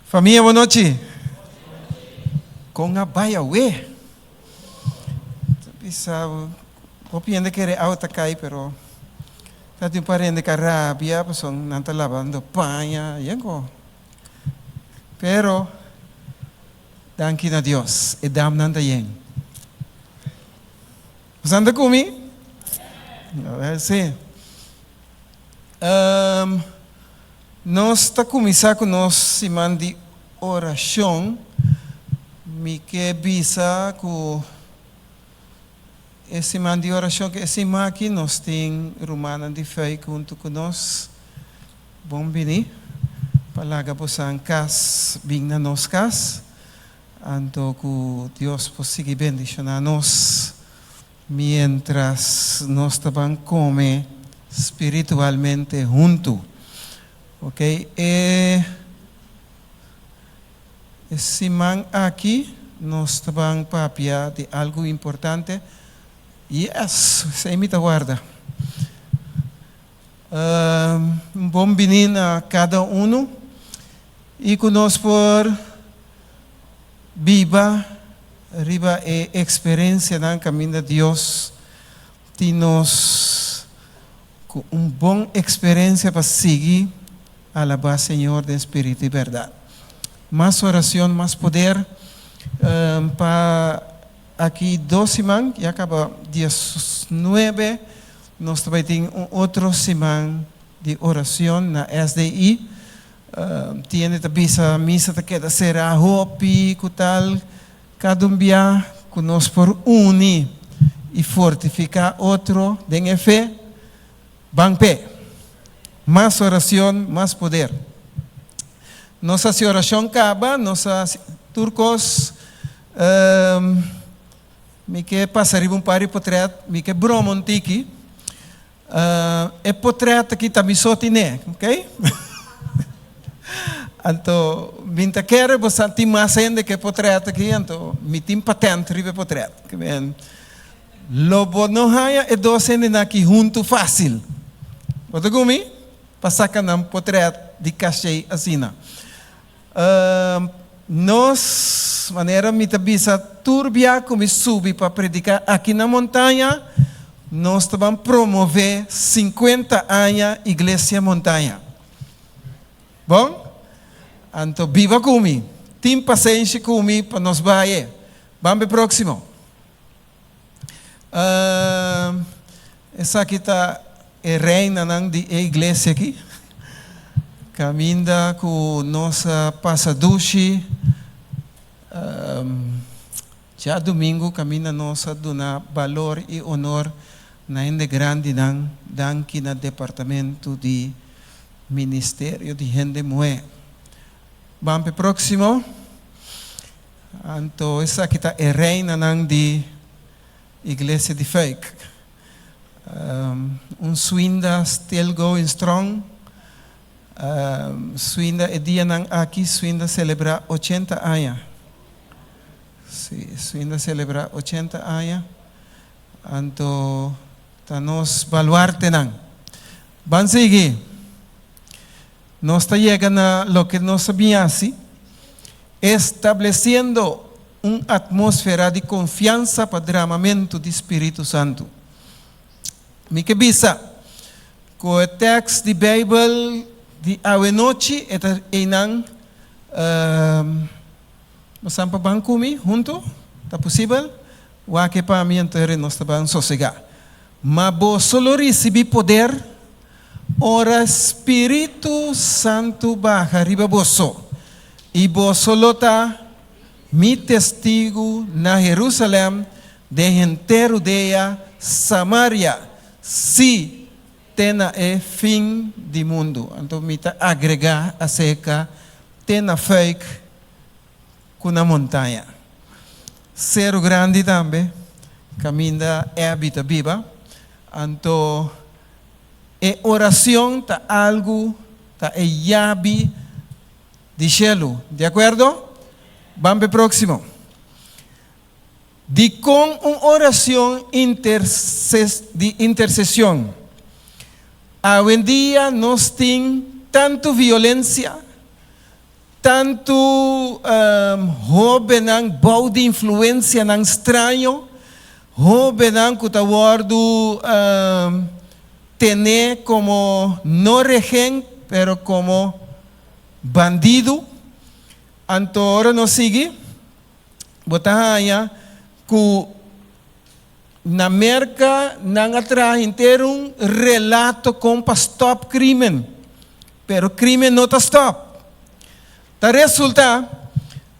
Famia bon nochi. Kon a bai awe? Ta bisa hopi hende kere awa ta kai pero ta tin un par hende ka rabia pasobra nan ta labando paña yenko. Pero danki na Dios e damnan ta yen. Boso anda ku mi? Si. Nos ta kuminsá ku nos siman di orashon. Mi ke bisa ku e siman di orashon ku e siman aki nos tin rumannan di Fuik huntu ku nos. Bon bini pa laga bosan kas bin na nos kas. Anto ku Dios por sigui bendishoná nos. Mientras nos ta ban come spiritualmente huntu. Ok, e e siman aki nos ta ban papia di algu importante. Yes, esei mi ta warda. Un bon bini na kada unu i ku nos por Biba riba e eksperensianan kaminda Dios tin nos ku un bon eksperensia pa sigui alabá Señor den spiritu i bèrdat. Mas oracion, mas poder. Pa aki dos siman, ya kaba diesnuebe, nos ta bai tin un otro siman di oracion na SDI. Tiende ta bisa misa ta keda será hopi ku tal kada un bia ku nos por uni i fortifiká otro den e fe, ban p'e. Mas oracion, mas poder. Nos hasi oracion kaba, nos a hasi tur kos. Mi ke pasa riba un par di potret, mi ke broma un tiki. E potret aki ta mi so tine, ok? Anto mi ta kere bo sa tin mas hende ke potret aki, anto mi tin patent riba e potret. Ke men lo bo no haña e dos hendenan aki huntu fácil. Bo ta ku mi? Pa saka nan potret di kashei asina. Nos, manera mi ta bisa tur bia ku mi subi pa prediká aki na Montaña, nos ta ban promové sinkuenta aña Iglesia Montaña. Bon? Anto biba ku mi, tin pasenshi ku mi pa nos bai. Ban p'e próksimo. Esaki ta e reinanan di e iglesia aki. Caminda cu nos a pasa dushi djadumingu caminda nos a duna balor y honor na hende grandinan danki na departamento di Ministerio di Hende Muhe. Ban p'e proximo. Anto esaki ta e reinanan di Iglesia di Fuik. Un swinda still going strong. Swinda e dianan aki swinda celebra ochenta aña. Si, swinda celebra ochenta aña. Anto ta nos baluartenan. Ban sigui. Nos ta yega na loke nos a bin hasi, establesiendo un atmósfera di konfiansa pa dramamentu di Spiritu Santu. Mi ke bisa ku e tèks di Beibel di awenochi e ta einan. Bo san pa ban ku mi huntu? Ta posibel? Wak e pa mi anto nos ta ban sosegá. Ma boso lo risibí poder ora Spiritu Santu baha riba boso, i boso lo ta mi testigu na Herusalèm, den henter Hudea, Samaria, sí, te na e fin di mundu. Anto mi ta agregá aserka te na fuik ku na montaña. Seru Grandi tambe, kaminda Abby ta biba. Anto e oracion ta algu, ta e yabi di shelu. Di acuerdo? Ban p'e proximo. Dikon un oracion di intercesion? Awendia nos tin tantu violencia. Tantu hóbennan bou di influensianan straño, hóbennan ku ta wòrdu tené komo no rehen pero komo bandidu. Anto ora nos sigui, bo ta haña ku na Merka nan a traha henter un relato kon pa stòp krímen, pero krímen no ta stòp. Ta resultá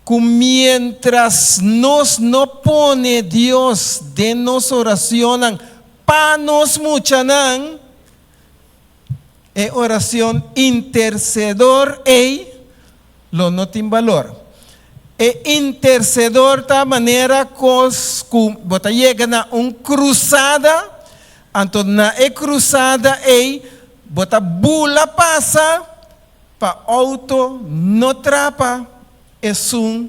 ku miéntras nos no pone Dios den nos oracionnan pa nos muchanan, e oracion intercedor ei lo no tin balor. E intercedor ta manera cos cu bo ta yega na un cruzada, anto na e cruzada ei bo ta bula pasa pa auto no trapa esun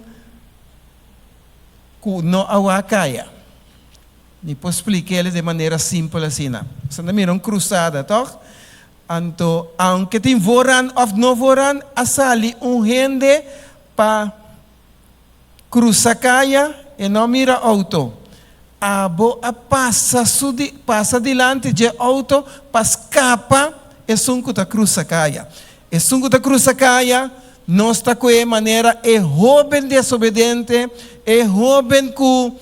cu no a wak caya. Mi por splik'el den manera simpel asina. Boso ta mira un cruzada, toch? Anto, aunke tin vooran of no vooran, a sali un hende pa cruza caya, e no a mira auto. Abo a pasa su di, pasa dilanti dje auto pa scapa esun cu ta cruza caya. Esun cu ta cruza caya, nos ta cu e manera e hoben desobediente, e hoben cu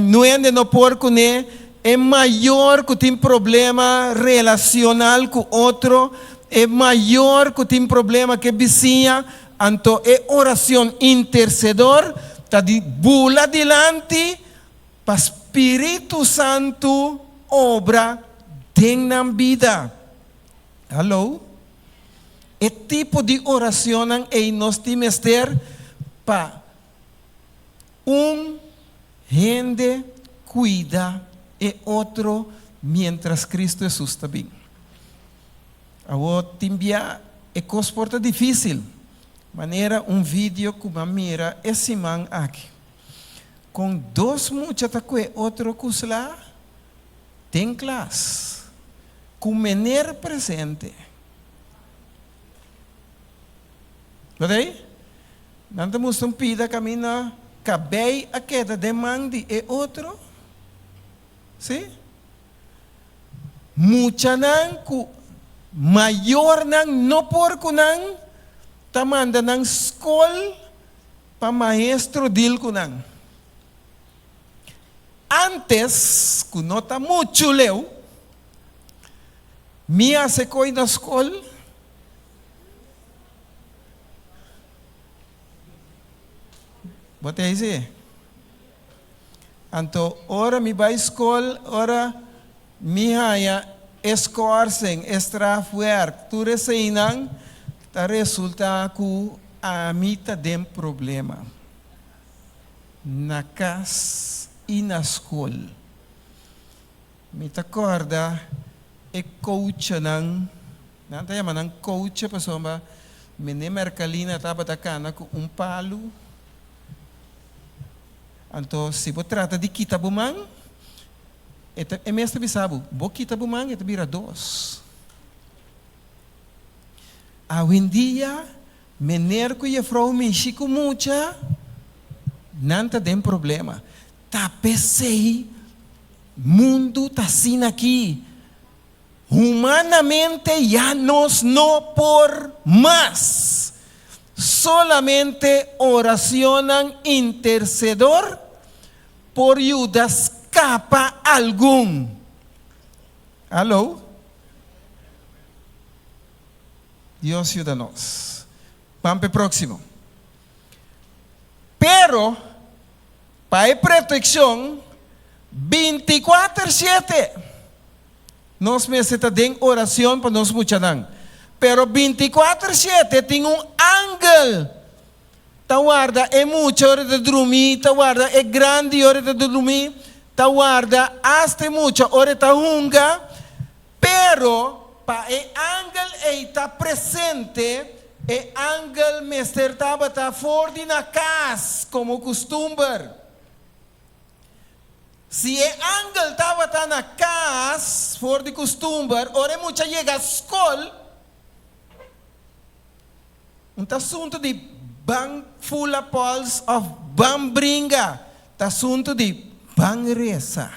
No hende no por kuné, e mayor ku tin problema relacional ku otro, e mayor ku tin problema ku e bisiña, anto e oracion intercedor ta di bula dilanti pa Spiritu Santu obra den nan bida. Hallo? E tipo di oracionnan ei nos tin mester pa Un hende cuida e otro mientras Cristo Hesus ta bin. Awor tin bia e cos por ta dificil, manera un video cu m'a mira e siman aki, con dos mucha ta cue otro cu sla den klas, cu meneer presente. Lo ta ei? Nan ta mustra un pida kaminda kabei a keda den man di e otro. Sí? Muchanan ku mayornan no por ku nan, ta manda nan skol pa maestro dil ku nan. Ántes, ku no ta muchu leu, mi a hasi koi na skol. Bo ta hezi? Anto ora mi bai skol, ora mi haña e skorsing, e strafwerk, tur eseinan ta resulta ku ami ta den problema na kas i na skol. Mi ta kòrda e coachnan, nan ta yama nan coach pasobra Mene Mercalina tabata kana ku un palu. Anto si bo trata di kita bo man, e ta e mes ta bisa bo, bo kita bo man e ta bira dos. Awendia mener ku jefrou mishi ku mucha, nan ta den problema. Ta p'esei mundu ta asina aki. Humanamente ya nos no por mas. Solamente oracionnan intercedor por yuda scapa algun. Hallo? Dios yuda nos. Ban p'e próximo. Pero. Pa e proteccion binticuater siete nos mester ta den oracion pa nos muchanan. Pero binticuater siete tin un angel ta warda e mucha ora e ta drumi, ta warda e grandi ora e ta drumi, ta warda hasta e mucha ora e ta hunga. Pero pa e angel ei ta presente, e angel mester tabata for di na kas komo kustumber. Si e angel tabata na kas for di kustumber, ora e mucha yega skol. Un ta asuntu di ban fula pols of ban bringa, ta asuntu di ban resa.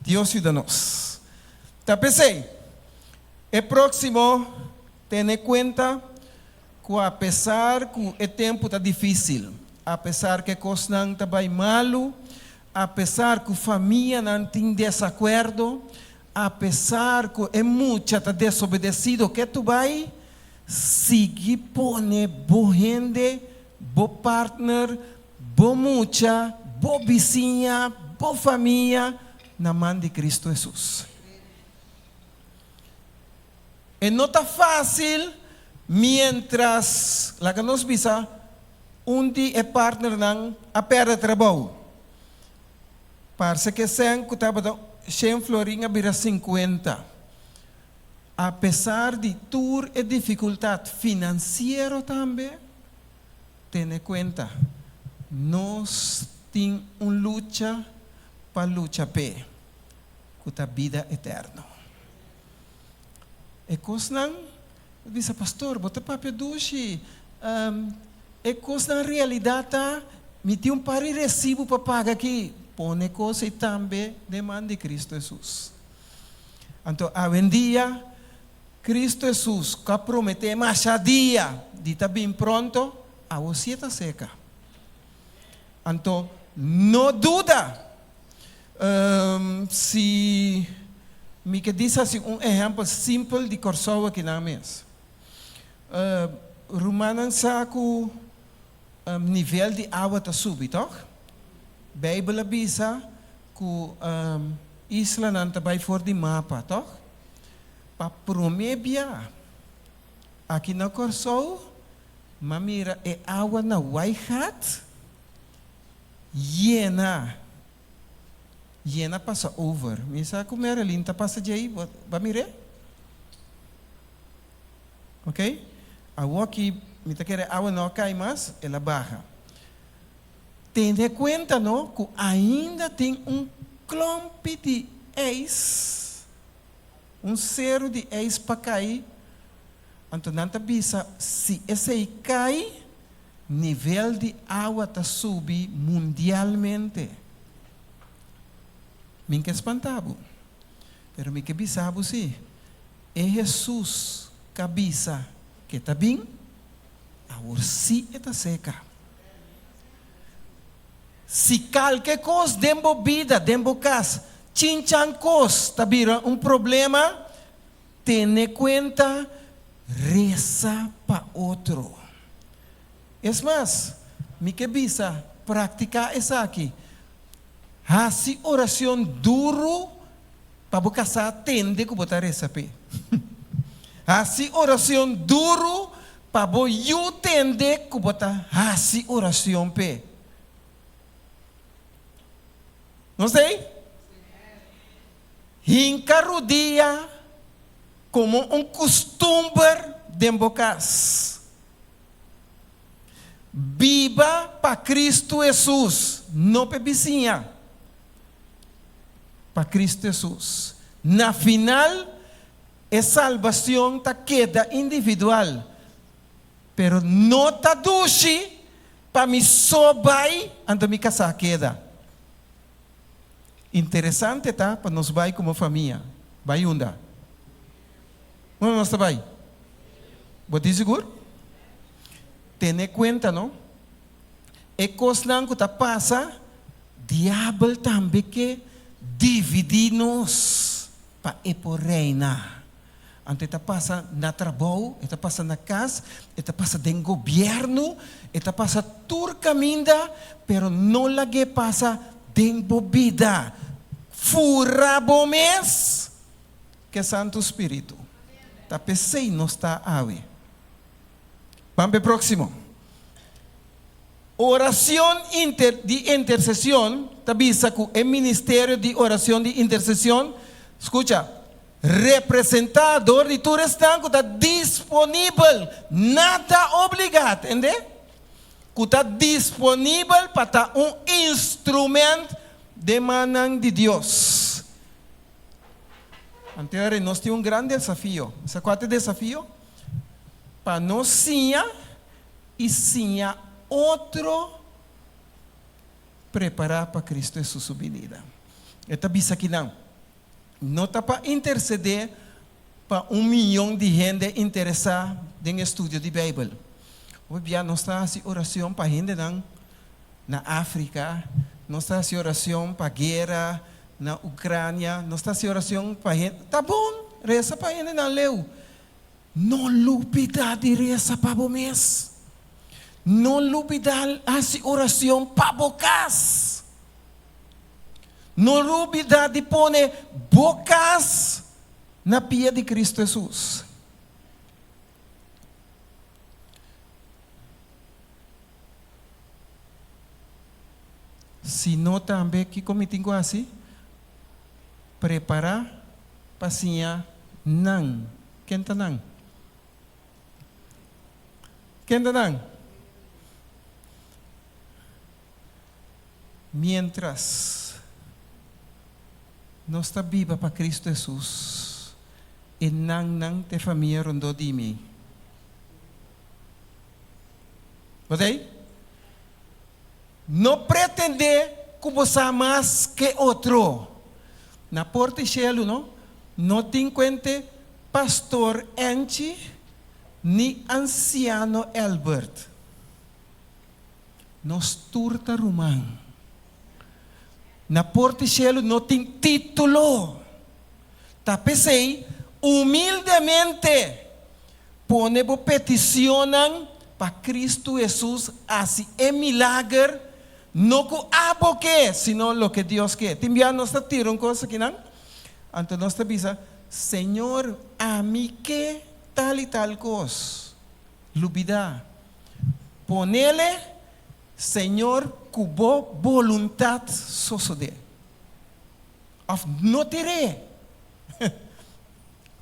Dios yuda nos. Ta p'esei, e próksimo tene kuenta ku apesar ku e tempu ta difísil, apesar ku e kosnan ta bai malu, apesar ku famianan tin desakuerdo, Apesar ku e mucha ta desobedesido ketu bai, sigui pone bo hende, bo partner, bo mucha, bo bisiña, bo famia na man di Kristu Hesus. E no ta fásil miéntras, laga nos bisa, un di e partnernan a pèrdè trabou. Parse ke sèn ku tabata shen florin a bira sinkuenta. Apesar di tur e difikultat finansiero tambe, tene kuenta, nos tin un lucha pa lucha p'e, ku ta bida eterno. E kosnan, bo bisa, Pastor, bo ta papia dushi. E kosnan realidat ta, mi tin un par di resibu pa paga aki. Pone kos ei tambe den man di Kristu Hesus. Anto awendia, Kristu Hesus ku a prometé masha dia di ta bin pronto, awo si e ta seka. Anto no duda. Si mi ke bisa hasi un ehèmpel simpel di Kòrsou akinan mes. Rumannan sa ku nivel di awa ta subi, tòg? Beibel a bisa ku islanan ta bai for di mapa, tòg? Pa promé bia aki na Kòrsou, m'a mira e awa na Waaigat Yena. Yena pasa over. Mi sa ku Marilyn ta pasa djei. Bo a mir'é? Ok. Awoki mi ta kere awa no a kai mas, el a baha. Tene kuenta no ku ainda tin un klompi di ijs, un seru di ijs pa kai. Anto nan ta bisa si esei kai, Nivel di awa ta subi mundialmente. Mi n'ke spanta bo, pero mi ke bisa bo si, e Hesus k'a bisa ke ta bin, awor si e ta seka. Si kalke kos den bo bida, den bo kas, chinchan kos ta bira un problema, Tene kuenta, resa pa otro. Es mas, mi ke bisa, praktiká esaki. Hasi orashon duru pa bo kasá tende ku bo ta resa p'e. Hasi orashon duru pa bo yu tende ku bo ta hasi orashon p'e. Nos ta ei? Hinka rudia komo un kustumber den bo kas. Biba pa Kristu Hesus, no p'e bisiña. Pa Kristu Hesus. Na final, e salbacion ta keda individual, pero no ta dushi pa mi so bai anto mi kasá keda. Interesante ta pa nos bai komo famia. Bai unda? Unda nos ta bai? Bo tin sigur? Tene kuenta no, e kosnan ku ta pasa, diabel tambe ke dividí nos pa e por reina. Anto e ta pasa na trabou, e ta pasa na kas, e ta pasa den gobièrnu, e ta pasa tur kaminda, pero no lag'é pasa den bo bida. Fura bo mes ku e Santu Spiritu. Ta p'esei nos ta awe. Ban p'e próksimo. Oracion di intercesion ta bisa cu e ministerio di oracion di intercesion, scucha, representa dor di tur esnan cu ta disponibel, nada obliga, tende? Cu ta disponibel pa ta un instrument den mannan di Dios. Anteori nos tin un gran desafio. Sa cua ta e desafio? Pa nos siña i siña otro prepará pa Cristo Hesus su binida. E ta bisa kinan, No ta pa intercedé pa un miyon di hende interesá den estudio di Bijbel. Hopi bia nos ta haci oracion pa hendenan na Africa, nos ta haci oracion pa guera na Ucrania, nos ta haci oracion pa hende, ta bon reza pa hendenan leu. No lubidá di reza pa bo mes. No lubidá haci oracion pa bo cas. No lubidá di pone bo kas na pia di Kristu Hesus. Si no tambe, kiko mi tin ku hasi? Prepará pa siña nan. Ken ta nan? Ken ta nan? Miéntras nos ta biba pa Cristo Hesus, e nannan ta e famia rondó di mi. Bo ta ei? No pretendé ku bo sa mas ke otro. Na porta di shelu no, no tin kuente Pastor Angie ni Ansiano Elbert. Nos tur ta ruman. Na porta di shelu no tin título. Ta p'esei, humildemente pone bo peticionnan pa Cristo Hesus haci e milager, no cu abo ke, sino loke Dios ke. Tin bia nos ta tira un cos akinan, anto nos ta bisa, Señor, ami ke tal y tal cos. Lubida. Ponele, Señor, ku bo boluntat sosodé. Òf no tir'é.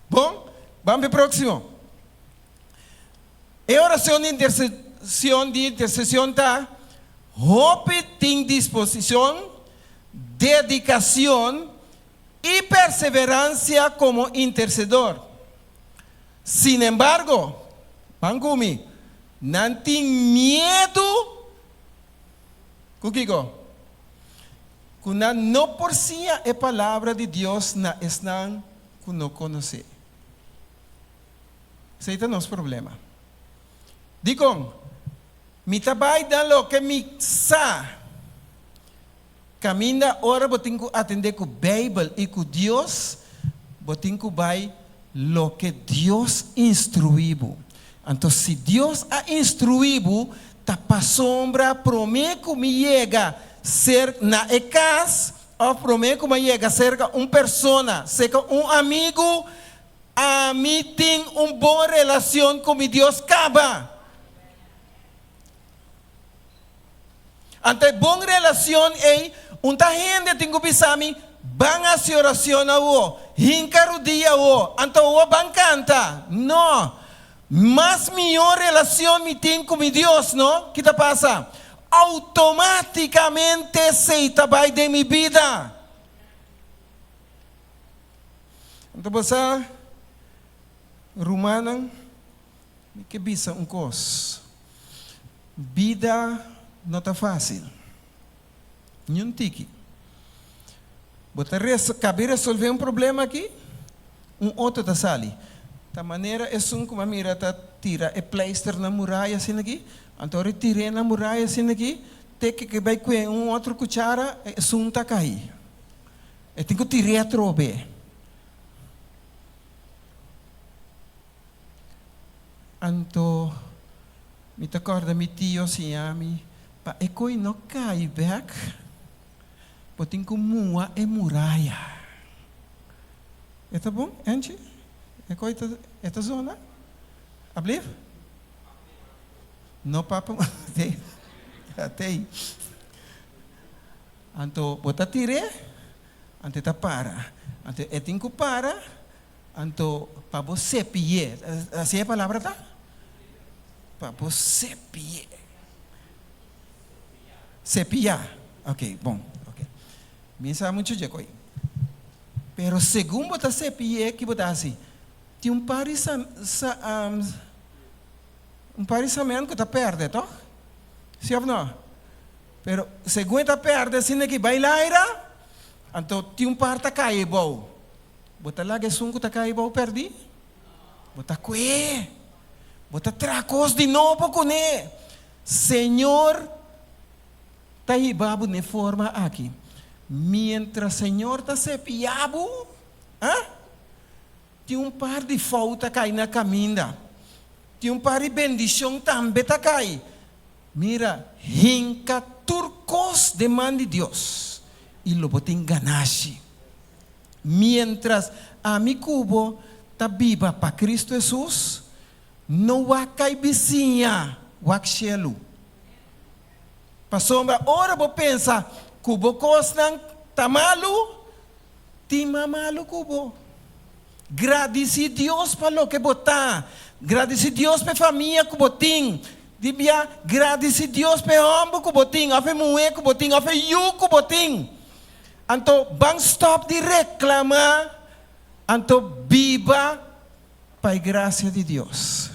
Bon, ban p'e próksimo. E orashon di intersesion di intersesion ta, Hopi tin disposishon, dedikashon i perseveransia komo intersedor. Sinembargo, ban ku mi, nan tin miedu ku kiko? Ku nan no por siña e palabra di Dios na esnan ku no konosé. Esei ta nos problema. Dikon? Mi ta bai dan loke mi sa. Kaminda ora bo tin ku atendé ku Beibel i ku Dios, bo tin ku bai loke Dios instruí bo. Anto si Dios a instruí bo, ta pasobra promé ku mi yega ser na e kas òf promé ku mi a yega serka un persona, serka un amigu, ami tin un bon relacion ku mi Dios kaba. Anto e bon relacion ei, un ta hende tin cu bisa mi, Ban haci oracion awo, hinca rudia awo, anto awo ban canta. No! Mas mihor relacion mi tin cu mi Dios, no? Ki ta pasa? Automaticamente esei ta bai den mi bida. Anto bo sa, rumannan, Mi ke bisa un kos, bida no ta fásil, niun tiki. Bo ta kabi resolvé un problema aki, un otro ta sali. Ta manera esun ku mi a mira ta tira e pleister na muraya asina aki, anto ora e tir'é na muraya asina aki, te ke ke bai kue un otro kuchara, esun ta kai. E tin ku tir'é atrobe. Anto mi ta kòrda mi tio siña mi, pa e koi no kai bèk, bo tin ku mua e muraya. E ta bon, Angie? E koi ta, e ta zona? Ablief? No papa, atei. Anto bo ta tir'é, anto e ta para. Anto e tin ku para. Anto pa bo sepi'é, así e palabra ta? Pa bo sepi'é. Sepiá. Ok, bon, ok. Mi sa muchu dje ko'i. Pero segun bo ta sepi'é, ki bo ta hasi? Tin un par di sa, sa, um. Un par di cement ku ta pèrdè, tòg? Si òf nò? Pero segun e ta pèrdè asina ki bai laira, anto tin un par ta kai ebou. Bo ta laga esun ku ta kai ebou pèrdí? Bo ta kue. Bo ta traha kos di nobo kuné. Señor ta hiba bo n'e forma aki. Miéntras Señor ta sepiá bo, ah, tin un par di fou ta kai na kaminda. Tin un par di bendishon tambe ta kai. Mira, hinka tur kos den man di Dios, i lo bo tin ganashi. Miéntras ami ku bo ta biba pa Kristu Hesus, no wak kai bisiña, wak shelu. Pasobra ora bo pensa ku bo kosnan ta malu, tin mas malu ku bo. Gradisí Dios pa loke bo ta. Gradisí Dios pa e famia ku bo tin. Di bia, gradisí Dios pa e hòmber ku bo tin, òf e muhé ku bo tin, òf e yu ku bo tin. Anto ban stòp di reklamá, anto biba pa e grasia di Dios.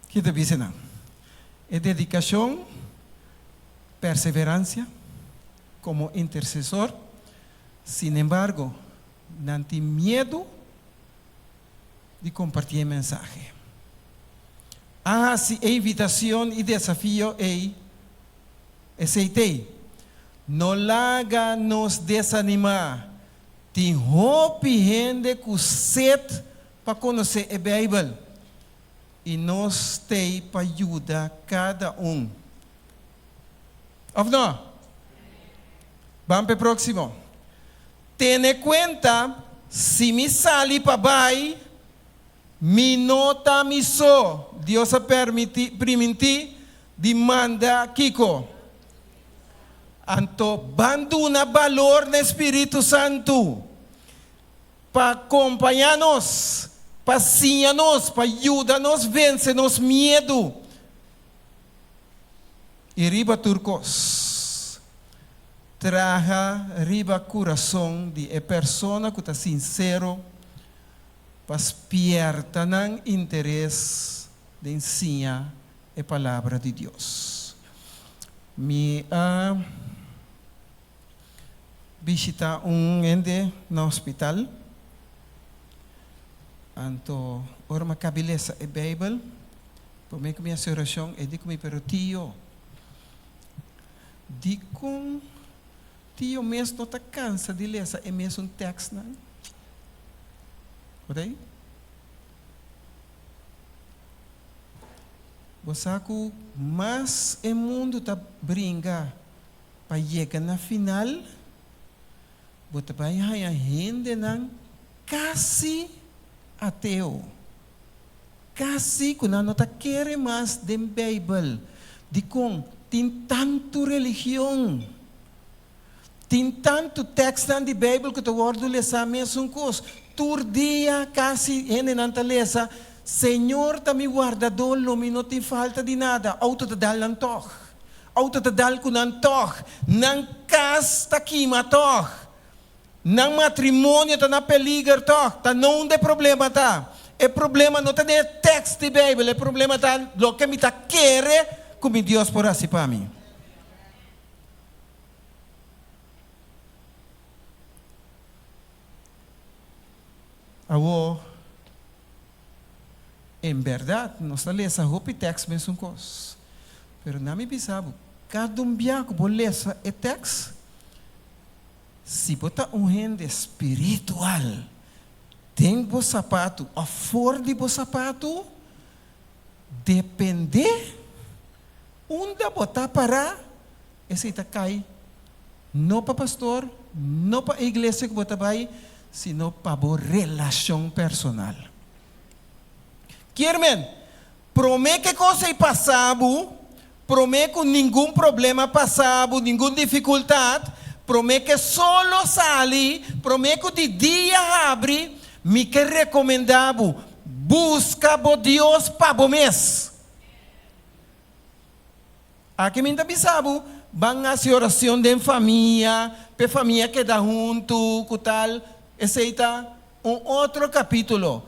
Ki ta bisa nan? E dedikashon, perseveransia komo intersesor, sinembargo, nan tin miedu di kompartí e mensahe. A hasi e invitashon i desafio ei Esei t'ei. No laga nos desanimá. Tin hopi hende ku set pa konosé e Beibel, i nos t'ei pa yuda kada un. Òf no? Ban p'e próksimo. Tene kuenta, si mi sali pa bai, Mi no ta mi so. Dios a permití, primintí, di manda kiko? Anto ban duna balor na e Spiritu Santu pa kompañá nos, pa siña nos, pa yuda nos vense nos miedu. I riba tur kos, traha riba kurason di e persona ku ta sinsero pa spierta nan interes den siña e Palabra di Dios. Mi a bishita un hende na hospital, anto ora mi a kabi lesa e Bijbel, prome ku mi hasi orashon, e di ku mi, Pero tio, dikon Tio mes no ta kansa di lesa e mesun tèkstnan? Bo ta ei? Bo sa ku mas e mundu ta bringa pa yega na final, bo ta bai haña hendenan kasi ateo, kasi ku nan no ta kere mas den Beibel. Dikon tin tantu religion? Tin tantu tèkstnan di Beibel ku ta wòrdu lesá mesun kos. Tur dia kasi hendenan ta lesa, Señor ta mi wardadó, lo mi no tin falta di nada. Outo ta dal nan tòg. Outo ta dal ku nan tòg. Nan kas ta kima tòg. Nan matrimonio ta na peliger tòg. Ta no unda e problema ta. E problema no ta den e tèkst di Beibel, e problema ta loke mi ta kere ku mi Dios por hasi pa mi. Awor, en bèrdat, nos ta lesa hopi tèks mesun kos. Pero na mi bisa bo, kada un bia ku bo lesa e tèks, si bo ta un hende spiritual den bo sapatu òf for di bo sapatu, dependé Unda bo ta pará, esei ta kai no pa pastor, no pa e iglesia ku bo ta bai, sino pa bo relashon personal. Kier men, promé ku e kos ei pasa bo, promé ku ningun problema pasa bo, ningun difikultat, promé ku e solo sali, promé ku di dia habri, mi ke rekomendá bo, buska bo Dios pa bo mes. Aki mi ta bisa bo, Ban hasi oracion den famia, p'e famia keda huntu cu tal, esey ta un otro capitulo.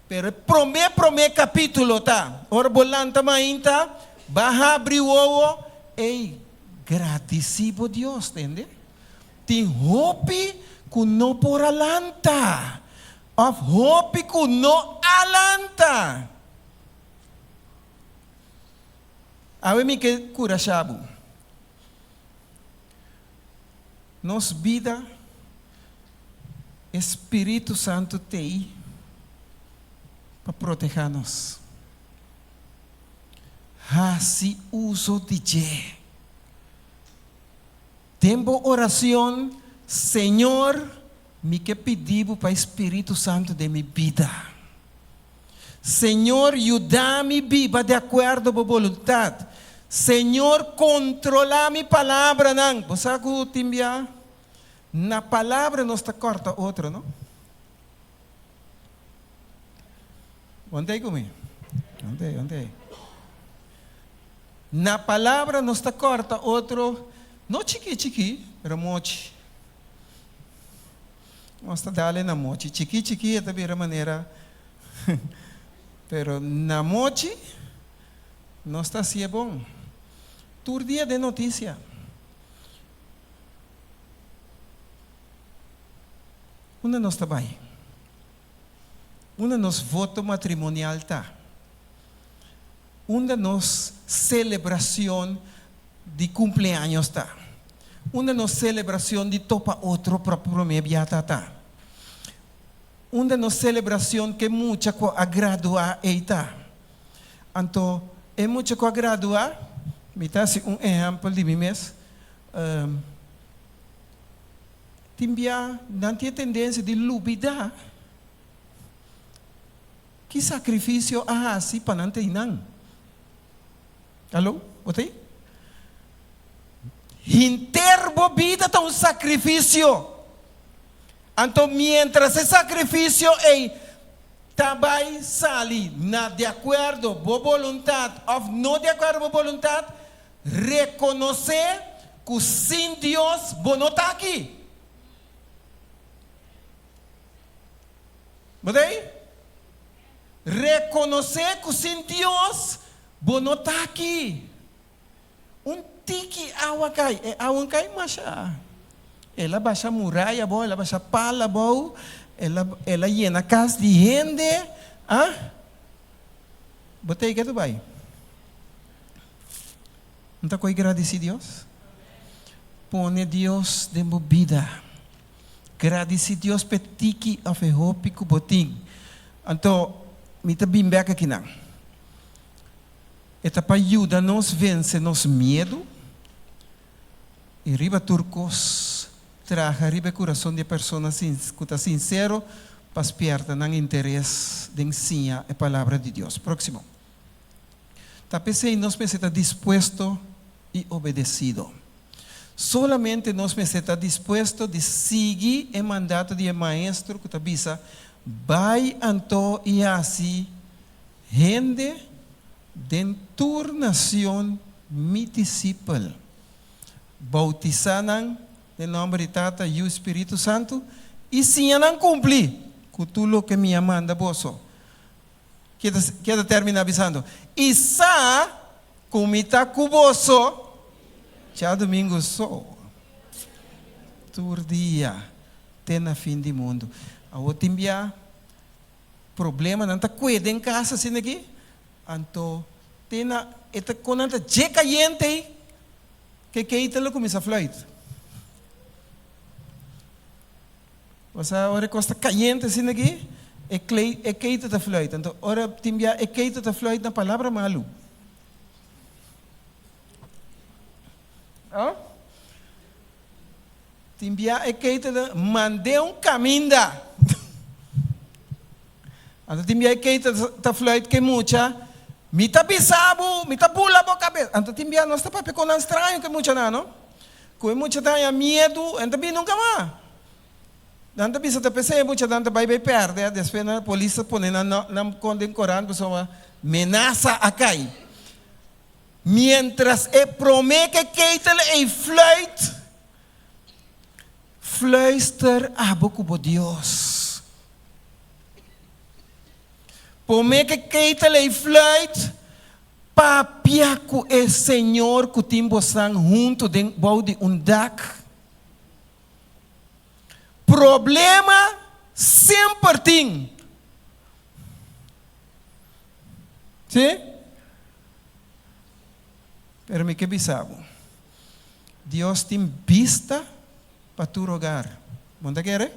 Pero e prome prome capitulo ta, ora bo lanta mainta, ba habri wowo, ey, gradici bo Dios, tende? Tin hopi cu no por a lanta, of hopi cu no a lanta. Awe mi ke kurashá bo. Nos bida, e Spiritu Santu t'ei pa protehá nos. Hasi uso di dje. Den bo oracion, Señor, mi ke pidi bo pa e Spiritu Santu den mi bida. Señor, yuda mi biba di acuerdo bo boluntad. Señor, controla mi palabranan. Bo sa cu tin bia na palabra nos ta corta otro, no? Want'ey cu mi. Want'ey, want'ey. Na palabra nos ta corta otro, no chiki chiki, pero mochi. Nos ta dale na mochi. Chiki chiki e ta bira manera, pero na mochi nos ta hacié bon. Tur dia den noticia. Unda nos ta bay? Unda nos voto matrimonial ta? Unda nos celebracion di cumpleaños ta? Unda nos celebracion di topa otro pa prome biata ta? Unda nos celebracion ke mucha cu a gradua ey ta? Anto e mucha cu a gradua, mi ta haci un ehempel di mi mes, tin bia nan tin e tendencia di lubida. Ki sakrifisio a hasi pa nan ta einan? Alo, bo ta ei? Hinter bo bida ta un sakrifisio. Anto miéntras e sakrifisio ei ta bai sali na di akuerdo bo boluntat òf no di akuerdo bo boluntat, rekonosé ku sin Dios bo no ta aki. Bo ta ei? Rekonosé ku sin Dios bo no ta aki. Un tiki awa kai, e awa kai masha. El a basha muraya abou, el a basha pal abou, el a el a yena kas di hende. Ah? Bo ta ei ke ta bai? No ta koe gradisí Dios? Pone Dios den bo bida. Gradisí Dios p'e tiki òf e hopi ku bo tin. Anto, mi ta bin bèk akinan. E ta pa yuda nos vense nos miedu i riba tur kos traha riba e kurason di e persona ku ta sinsero pa spièrta nan interes den siña e Palabra di Dios. Próksimo. Ta p'esei nos mester ta dispuesto i obedesido. Solamente nos mester ta dispuesto di sigui e mandato di e Maestro ku ta bisa, Bai anto i hasi hende den tur nacion mi disipel. Bautisá nan den nòmber di Tata, Yu i Spiritu Santu, i siña nan kumpli ku tur loke mi a manda boso. Ke ta terminá bisando, I sa ku mi ta ku boso djadumingu so, tur dia, te na fin di mundu. Awor tin bia problemanan ta kue den kas asina aki, anto te na e ta kon nan ta dje kayente ei ke ketel lo kuminsá fluit. Bo sa ora e kos ta kayente asina aki, e klei, e keita ta fluit. Anto ora tin bia e keita ta fluit na palabra malu. Oh? Tin bia e keita ta mand'é un kaminda. Anto tin bia e keita ta fluit ke mucha, Mi ta bisa bo, mi ta bula bo kabes. Anto tin bia nos ta papia ku nan straño ke muchanan, no? Ku e mucha ta haña miedu, e no ta bini nunka mas. Nan ta bisa ta p'esei e muchanan ta bai bai pèrdè, despues nan polis ta pone nan nan kon den korant pasobra menasa a kai. Mientras e promé ke keitel ei fluit, fluister abo ku bo Dios. Promé ke keitel ei fluit, papia ku e Señor ku tin bosan huntu den bou di un dak. Problema semper tin. Sí? Pero mi ke bisa bo, Dios tin bista pa tur hogar. Bo no ta kere?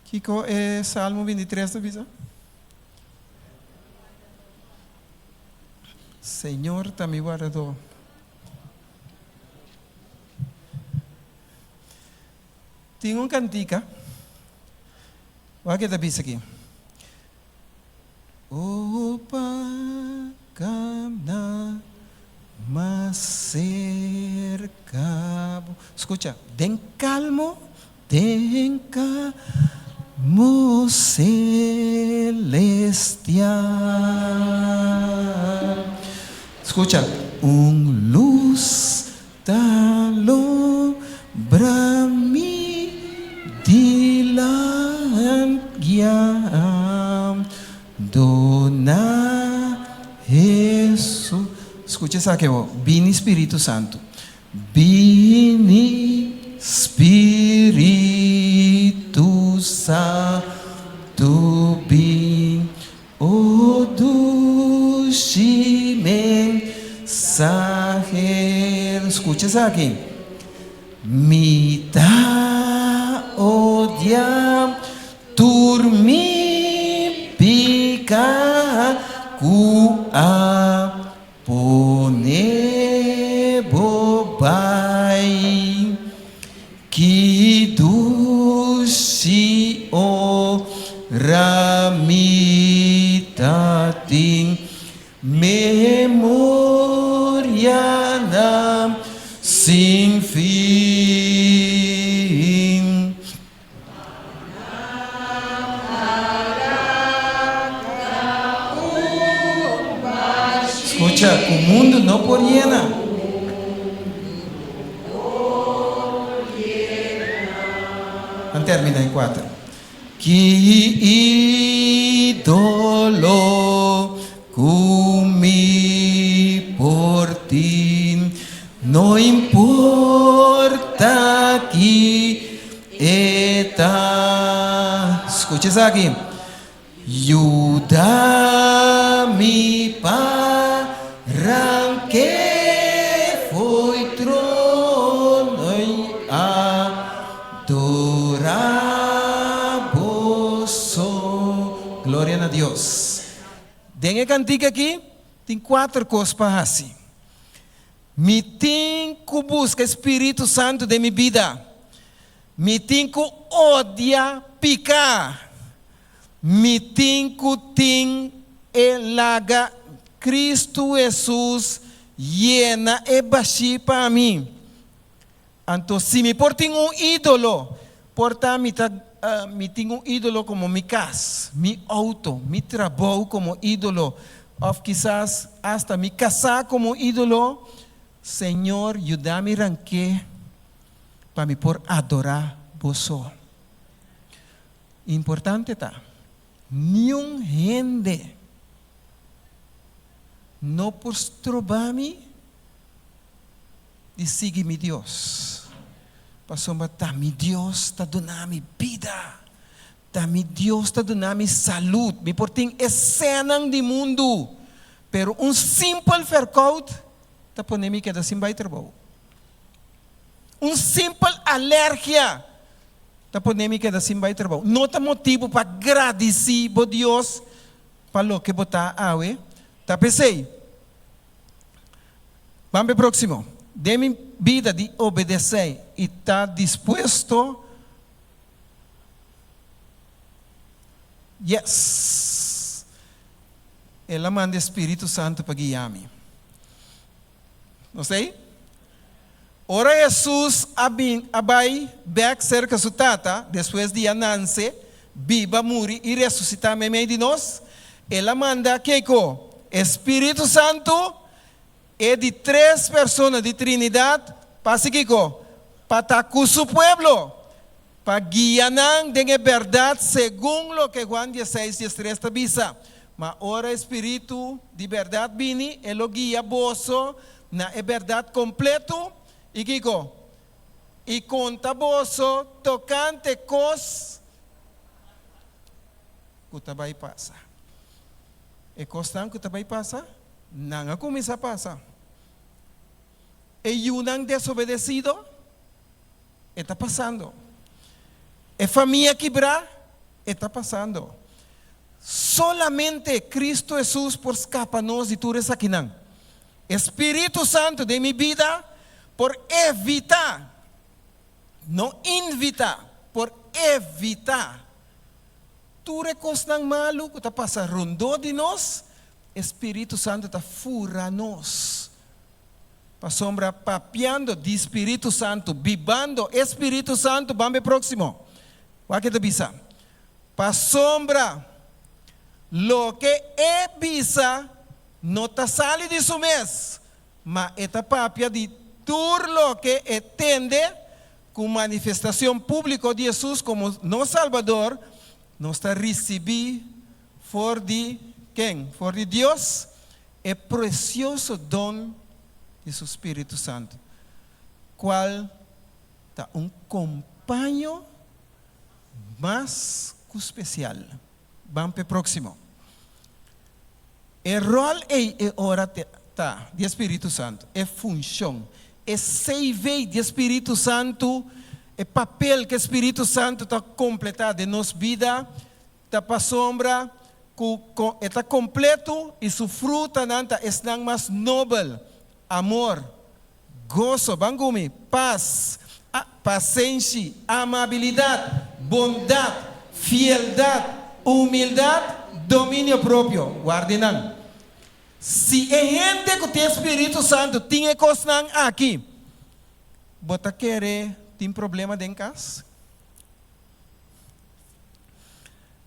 Kiko e Salmo 23 ta bisa? Señor ta mi wardadó. Tin un kantika. Wak e ta bisa aki. O pa kamna mas serka bo. Skucha, den kalmo, den kalmo selestial. Skucha, un lus Ta lombra mi dilant guiam do na Hesus. Skucha esaki awor, Bini Spiritu Santu, bini Spiritu Santu bin. O dushi mensahero. Skucha esaki. Mi ta odia tur mi pika ku a pone bo bai. Ki dushi ora mi ta tin memorianan sin fin. Scucha cu mundo no por yena. Nan termina e cuater. Ki idolo cu mi por tin, no importa ki E ta, skucha esaki, yuda mi pa ranke fo'i trono i adorá boso. Gloria na Dios. Den e kantika aki tin kuater kos pa hasi. Mi tin ku buska e Spiritu Santu den mi bida. Mi tin ku odia piká. Mi tin ku tin e laga Kristu Hesus yena e bashí pa mi. Anto si mi por tin un ídolo, por ta mi ta mi tin un ídolo komo mi kas, mi outo, mi trabou komo ídolo, òf kisas asta mi kasá komo ídolo, Señor yuda mi rank'é pa mi por adorá Bo so. Importante ta, niun hende no por stroba mi di sigui mi Dios, pasobra ta mi Dios ta duna mi bida, ta mi Dios ta duna mi salud. Mi por tin e senan di mundu, pero un simpel verkoud ta pone mi keda sin bai trabou. Un simpel alergia ta pone mi keda sin bai trabou. No ta motibu pa gradisí bo Dios pa loke bo ta awe? Ta p'esei. Ban p'e próksimo. Den mi bida di obedesé i ta dispuesto. Yes! El a manda e Spiritu Santu pa guia mi. Nos ei? Ora Hesus a bin a bai bèk serka su Tata despues di a nanse, biba, muri i resusitá meimei di nos, El a manda kiko? E Spiritu Santu, e di tres persona di Trinidat, pa hasi kiko? Pa ta ku su pueblo, pa guia nan den e bèrdat segun loke Juan diesseis, diestres ta bisa, Ma ora e Spiritu di bèrdat bini, e lo guia boso na e bèrdat kompletu, i kiko? I konta boso tokante kos ku ta bai pasa. E kosnan ku ta bai pasa, nan a kuminsá pasa. E yunan desobedesido, e ta pasando. E famia kibrá, e ta pasando. Solamente Kristu Hesus por skapa nos di tur esakinan. E Spiritu Santu den mi bida por evitá, no invitá, por evitá tur e kosnan malu ku ta pasa rondó di nos, e Spiritu Santu ta fura nos. Pasobra papiando di Spiritu Santu, bibando e Spiritu Santu, ban be próksimo. Wak e ta bisa, Pasobra loke e bisa no ta sali di su mes, ma e ta papia di tur loke e tende. Ku manifestacion públiko di Hesus komo nos Salbador, nos ta risibí for di ken? For di Dios e precioso don di su Spiritu Santu, kual ta un kompaño mas ku spesial. Ban p'e próksimo. E ròl ei e ora ta di e Spiritu Santu, e funshon, e CV di e Spiritu Santu, e papel ku e Spiritu Santu ta kompletá den nos bida ta pasobra ku e ta kompletu i su frutanan ta esnan mas nobel, amor, goso, ban ku mi, pas, pasenshi, amabilidat, bondat, fieldat, humildat, dominio propio. Warda nan. Si e hende ku tin e spiritu santu tin e kosnan aki, bo ta kere tin problema den kas?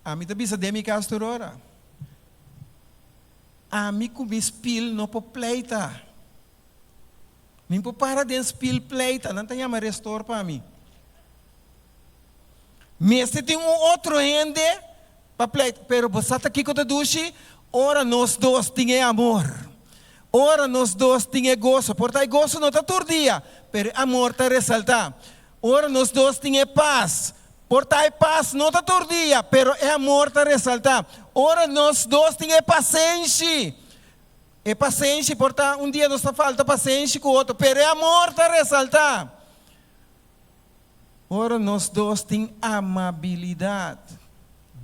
Ami ta bisa den mi kas tur ora, ami ku mi spil no por pleita. Mi por para den spil pleita, nan ta yama restor pa mi. Mester tin un otro hende pa pleita, pero bo sa ta kiko ta dushi? Ora nos dos tin e amor, ora nos dos tin e goso, por ta e goso no ta tur dia, pero e amor ta resaltá. Ora nos dos tin e pas, por ta e pas no ta tur dia, pero e amor ta resaltá. Ora nos dos tin e pasenshi, E pasenshi por ta un dia nos ta falta pasenshi ku otro, pero e amor ta resaltá. Ora nos dos tin amabilidat,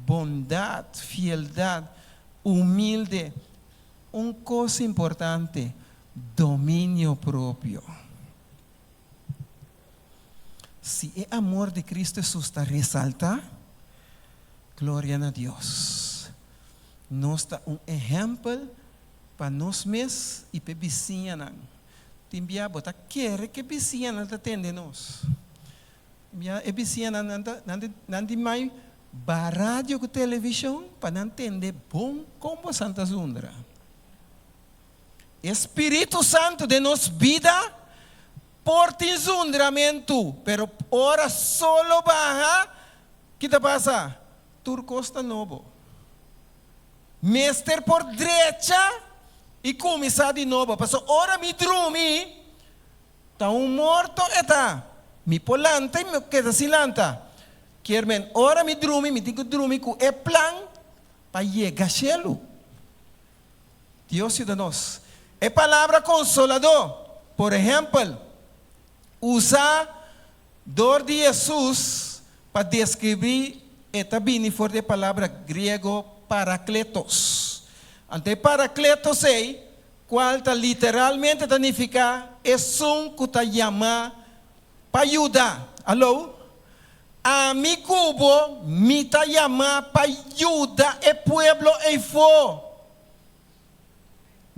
bondat, fieldat, humilde, un kos importante, dominio propio. Si e amor di Cristo Hesus ta resaltá, gloria na Dios. Nos ta un ehèmpel pa nos mes i pa e bisiñanan. Tin bia bo ta kere ku e bisiñanan ta tende nos. Tin bia e bisiñanan nan ta nan tin mai ba radio ku televishon pa nan tende bon kon bo Santa Zundra. E Spiritu Santu den nos bida por tin zundramentu, pero ora solo baha, ki ta pasa? Tur kos ta nobo. Mester por drecha i kuminsá di nobo, pasobra ora mi drumi, ta un morto e ta. Mi por lanta i mi keda sin lanta. Kier men, ora mi drumi, mi tin ku drumi ku e plan pa yega shelu. Dios yuda nos. E palabra konsoladó, por ehèmpel, usá dor di Hesus pa deskribí e ta bini for di e palabra griego parakletos. Anto e parakletos ei, kual ta literalmente ta nifiká esun ku ta yamá pa yuda. Alou? Ami ku bo, mi ta yamá pa yuda e pueblo eifó.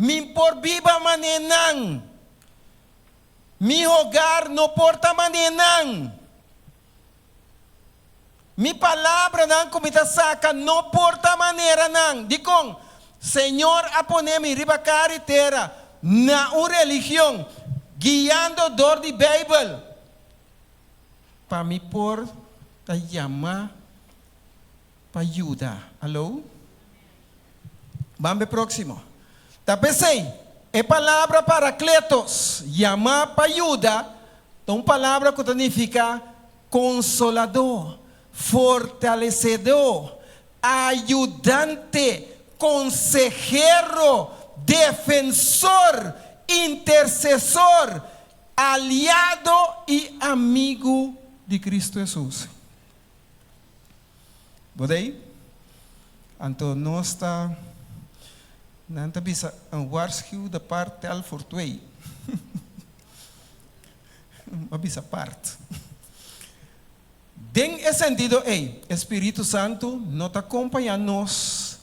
Mi por biba man'é nan. Mi hogar no por ta man'é nan. Mi palabranan ku mi ta saka no por ta manera nan. Dikon? Señor a pone mi riba kara di tera na un religion, guiando dor di Beibel, pa mi por ta yamá pa yuda. Aló? Ban be próksimo. Ta p'esei, e palabra parakletos, yamá pa yuda, ta un palabra ku ta nifiká konsoladó, fortalesedó, ayudante, konsehero, defensor, intersesor, aliado i amigu di Kristu Hesus. Bo ta ei? Anto nos ta, nan ta bisa een waarschuwde part tel voor twee. Bo a bisa part. Den e sentido ei, e spiritu santu no ta kompañá nos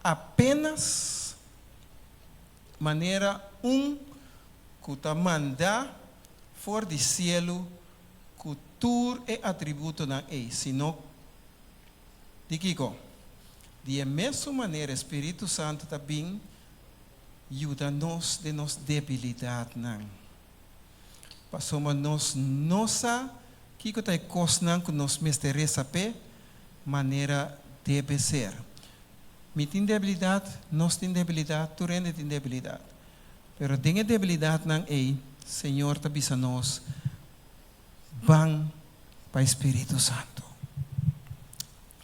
apenas manera un ku ta mandá for di sielu ku tur e atributonan ei, sino di kiko? Di e mesun manera e spiritu santu ta bin yuda nos den nos debilidatnan. Pasobra nos no sa kiko ta e kosnan ku nos mester resa p'e manera debe ser. Mi tin debilidat, nos tin debilidat, tur hende tin debilidat. Pero den e debilidatnan ei, Señor ta bisa nos, Ban pa e Spiritu Santu.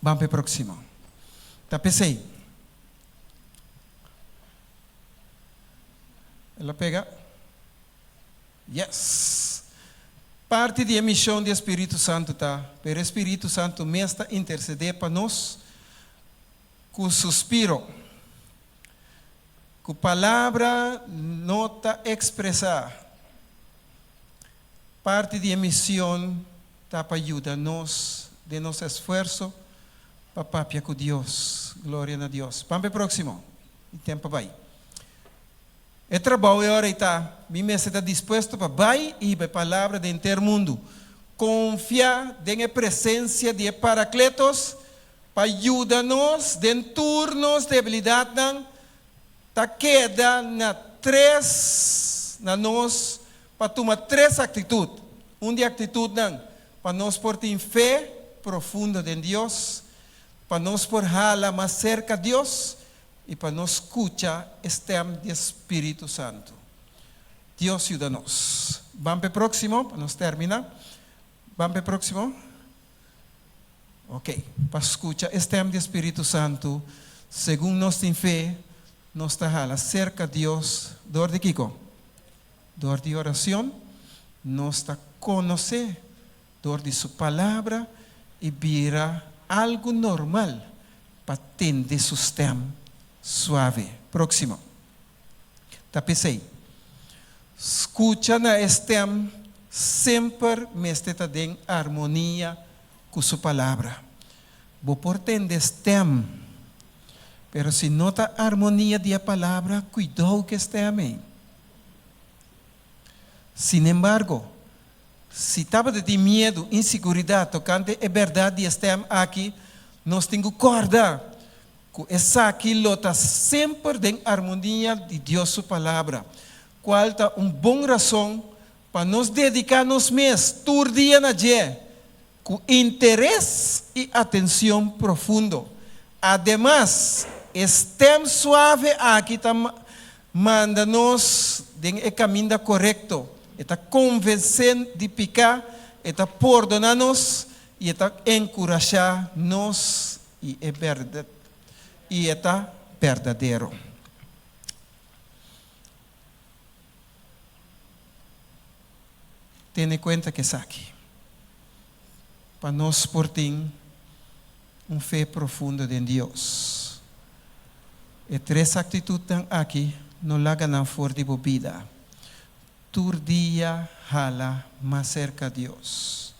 Ban pa e próksimo. Ta p'esei. El a pega? Yes! Parti di e mishon di e Spiritu Santu ta, pero e Spiritu Santu mes ta intersedé pa nos ku suspiro, ku palabra no ta ekspresá. Parti di e mision ta pa yuda nos den nos esfuerso pa papia ku Dios. Gloria na Dios. Ban pa e próksimo. E tempu a bai. E trabou e ora ei ta, mi mester ta dispuesto pa bai i hiba e palabra den henter mundu. Konfia den e presensia di e Parakletos pa yuda nos den tur nos debilidatnan ta keda na tres na nos pa tuma tres aktitut. Un di aktitutnan pa nos por tin fe profundo den Dios, pa nos por hala mas serka Dios i pa nos skucha e stèm di e Spiritu Santu. Dios yuda nos. Ban p'e próksimo, pa nos terminá. Ban p'e próksimo. Ok, pa skucha e stèm di e Spiritu Santu, segun nos tin fe, nos ta hala serka Dios dor di kiko? Dor di oracion nos ta conoce dor di su palabra y bira algo normal pa tende su stem suave. Proximo. Ta p'esey, scucha na e stem semper mester ta den armonia cu su palabra. Bo por tende stem, pero si no ta armonia di e palabra, cuidou cu e stem ey. Sinembargo, si tabata tin miedu, inseguridat tokante e bèrdat di e stèm aki, nos tin ku kòrda ku esaki lo ta semper den armonia di Dios su Palabra, kual ta un bon rason pa nos dediká nos mes tur dia na dje ku interes i atenshon profundo. Ademas, e stèm suave aki ta manda nos den e kaminda korekto, e ta konvensé di piká, e ta pordoná nos i e ta enkurashá nos i e i e ta berdadero. Tene kuenta ku esaki, pa nos por tin un fe profundo den Dios. E tres aktitutnan aki no laga nan for di bo bida. Tur dia hala mas serka Dios.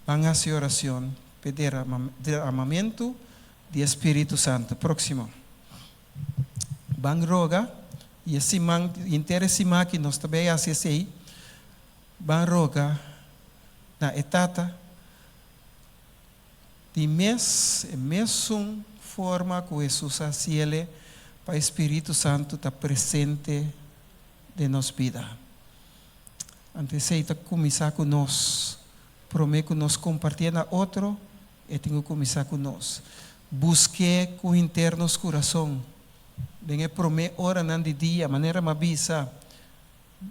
Ban hasi oracion p'e deramamentu di e Spiritu Santu. Próximo. Ban roga, i e siman, henter e siman aki nos ta bay hasi esei, ban roga na e Tata di mes, e mesun. forma ku Hesus a hasié pa Spiritu Santu ta presente den nos bida. Anto esei ta kuminsá ku nos. Promé ku nos kompartí na otro, e tin ku kuminsá ku nos. Busk'é ku henter nos kurason. Den e promé oranan di dia, manera m'a bisa,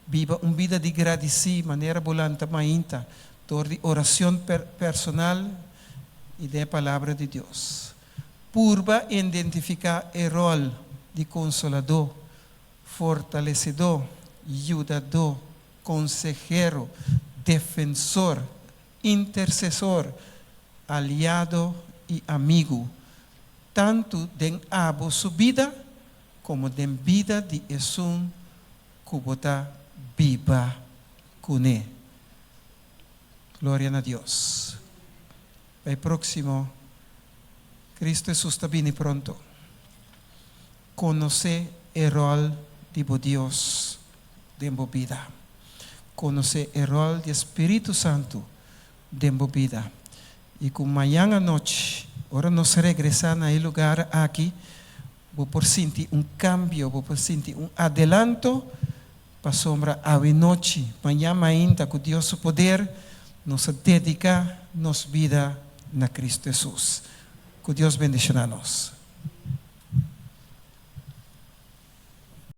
biba un bida di gradisí, manera bo lanta mainta, dor di orashon personal i di palabra di Dios. Purba identifiká e ròl di konsoladó, fortalesedó, yudadó, konsehero, defensor, intersesor, aliado i amigu, tantu den abo su bida komo den bida di esun ku bo ta biba kuné. Gloria na Dios. Pa próksimo, Kristu Hesus ta bini pronto. Konosé e ròl di Dios den bo bida. Konosé e ròl di Spiritu Santu den bo bida. I ku mañan anochi, ora nos regresá na e lugá aki, bo por sinti un kambio, bo por sinti un adelanto, pasobra anochi, mañan ainda, ku Dios su poder, nos dediká nos bida na Kristu Hesus. Ku Dios bendishoná nos.